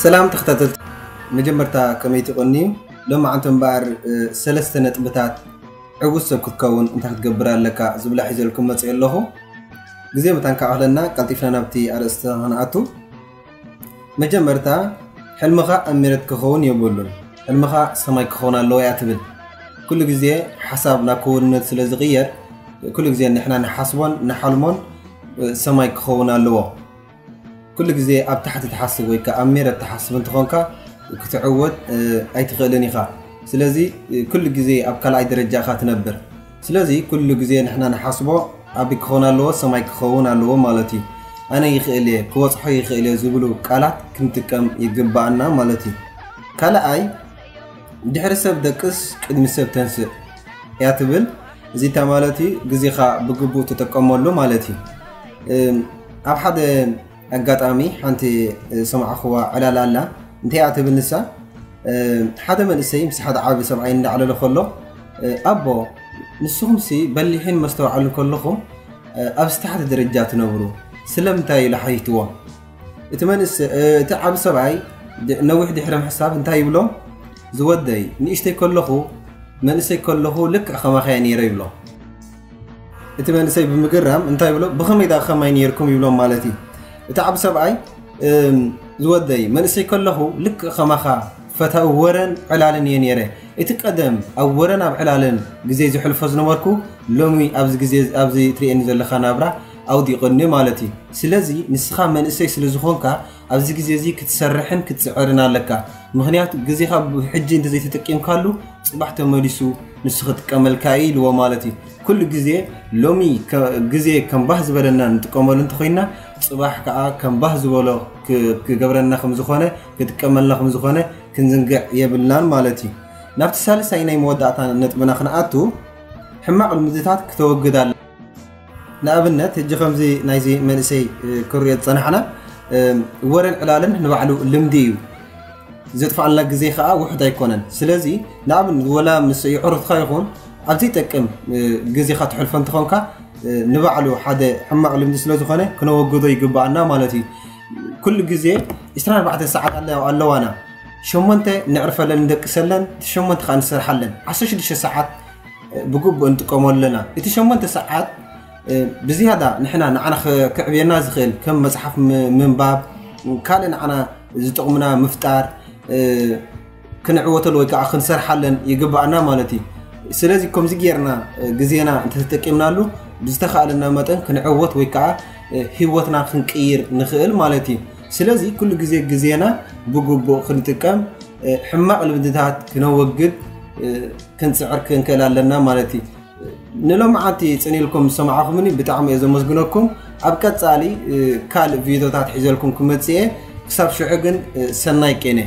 ሰላም ተኸታተልቲ፣ መጀመርታ ከመይ ትቕንዩ? ሎማዓንቲ እምበኣር ሰለስተ ነጥብታት ዕዉት ሰብ ክትከውን እንታይ ክትገብር ኣለካ ዝብላ ሒዘልኩም መፅእ ኣለኹ። ግዜ ምታን ከኣኽለና ቀልጢፍና ናብቲ ኣርእስቲ ክንኣቱ። መጀመርታ፣ ሕልምኻ ኣብ ሜረት ክኸውን የብሉን፣ ሕልምኻ ሰማይ ክኸውን ኣለዎ እያ ትብል። ኩሉ ግዜ ሓሳብ ናብ ክውንነት ስለ ዝቕየር፣ ኩሉ ግዜ ንሕና ንሓስቦን ንሓልሞን ሰማይ ክኸውን ኣለዎ። ኩሉ ግዜ ኣብ ታሕቲ ትሓስብ ወይ ከዓ ኣብ ሜረት ትሓስብ እንተኾንካ፣ ክትዕወት ኣይትኽእልን ኢኻ። ስለዚ ኩሉ ግዜ ኣብ ካልኣይ ደረጃ ኢኻ ትነብር። ስለዚ ኩሉ ግዜ ንሕና ንሓስቦ ኣብ ክኸውን ኣለዎ፣ ሰማይ ክኸውን ኣለዎ ማለት እዩ። ኣነ ይኽእል እየ፣ ክበፅሖ ይኽእል እየ ዝብሉ ቃላት ክንጥቀም ይግባኣና ማለት እዩ። ካልኣይ፣ ድሕሪ ሰብ ደቅስ ቅድሚ ሰብ ተንስእ እያ ትብል። እዚታ ማለት እዩ ግዜኻ ብግቡእ ተጠቀመሉ ማለት እዩ። ኣብ ሓደ ኣጋጣሚ ሓንቲ ዝሰማዕኽዋ ዕላል ኣላ። እንታይ እያ ትብል ንሳ? ሓደ መንእሰይ ምስ ሓደ ዓቢ ሰብኣይ እንዳዕለለ ከሎ፣ ኣቦ፣ ንስኹምሲ በሊሕን መስተውዓልን ከለኹም፣ ኣብዚ ታሕቲ ደረጃ ትነብሩ፣ ስለምንታይ ኢሉ ሓቲትዎ። እቲ መንእሰ እቲ ዓቢ ሰብኣይ ነዊሕ ድሕሪ ምሕሳብ እንታይ ይብሎ? ዝወደይ፣ ንእሽተይ ከለኹ፣ መንእሰይ ከለኹ ልክዕ ከማኻ እየ ነይረ ይብሎ። እቲ መንእሰይ ብምግራም እንታይ ይብሎ? ብኸመይ ደኣ ከማይ ነይርኩም ይብሎም ማለት እዩ። እቲ ዓቢ ሰብኣይ፣ ዝወደይ፣ መንእሰይ ከለኹ ልክዕ ከማኻ ፈታዊ ወረን ዕላልን እየ ነይረ። እቲ ቀደም ኣብ ወረን ኣብ ዕላልን ግዜ ዝሕልፎ ዝነበርኩ፣ ሎሚ ኣብዚ ግዜ ኣብዚ ትርእየኒ ዘለኻ ናብራ ኣውዲቑኒ ማለት እዩ። ስለዚ ንስኻ መንእሰይ ስለ ዝኾንካ ኣብዚ ግዜ እዚ ክትሰርሕን ክትጽዕርን ኣለካ። ምኽንያቱ ግዜኻ ሕጂ እንተዘይተጠቂምካሉ፣ ጽባሕ ተመሊሱ ንሱ ክጥቀመልካ እዩ ኢልዎ ማለት እዩ። ኩሉ ግዜ ሎሚ ግዜ ከም ባህ ዝበለና ንጥቀመሉ እንተኾይና፣ ጽባሕ ከዓ ከም ባህ ዝበሎ ክገብረና ከምዝኾነ፣ ክጥቀመልና ከምዝኾነ ክንዝንግዕ የብልናን ማለት እዩ። ናብቲ ሳልሳይ ናይ መወዳእታ ነጥብና ክንኣቱ፣ ሕማቕ ልምድታት ክተወግድ ኣለ። ንኣብነት፣ ሕጂ ከምዚ ናይዚ መንእሰይ ክሪኦ ዝጸናሕና፣ ወረን ዕላልን ንባዕሉ ልምዲ እዩ። ዘጥፋኣልና ግዜ ከዓ ውሑድ ኣይኮነን። ስለዚ ንኣብነት፣ ወላ ምስ የዕሩኽትካ ይኹን ኣብ ዘይጠቅም ግዜኻ ትሕልፎ እንተኾንካ፣ ንባዕሉ ሓደ ሕማቕ ልምዲ ስለ ዝኾነ ክነወግዶ ይግባኣና ማለት እዩ። ኩሉ ግዜ ዕስራን ኣርባዕተን ሰዓት ኣለዋና። ሸሞንተ ነዕርፈለን፣ እንደቅሰለን፣ ሸሞንተ ከዓ ንሰርሓለን። ዓሰርተ ሽዱሽተ ሰዓት ብግቡእ ንጥቀመሉ ኣለና። እቲ ሸሞንተ ሰዓት ብዝያዳ ንሕና ንዓና ከዕብየና ዝኽእል ከም መፅሓፍ ምንባብ፣ ካልእ ንዓና ዝጠቕሙና ምፍጣር፣ ክንዕወተሉ ወይ ከዓ ክንሰርሓለን ይግባኣና ማለት እዩ። ስለዚ ከምዚ ጌርና ግዜና እንተተጠቂምናሉ፣ ብዝተኻእለና መጠን ክንዕወት ወይ ከዓ ህይወትና ክንቅይር ንኽእል ማለት እዩ። ስለዚ ኩሉ ግዜ ግዜና ብግቡእ ክንጥቀም፣ ሕማቕ ልምድታት ክነወግድ ክንፅዕር ክንክእል ኣለና ማለት እዩ። ንሎማዓንቲ ፅን ኢልኩም ዝሰማዕኹምኒ ብጣዕሚ እየ ዘመስግነኩም። ኣብ ቀፃሊ ካልእ ቪድዮታት ሒዘልኩም ክመፅእ እየ። ክሳብ ሽዑ ግን ሰናይ ቄነ።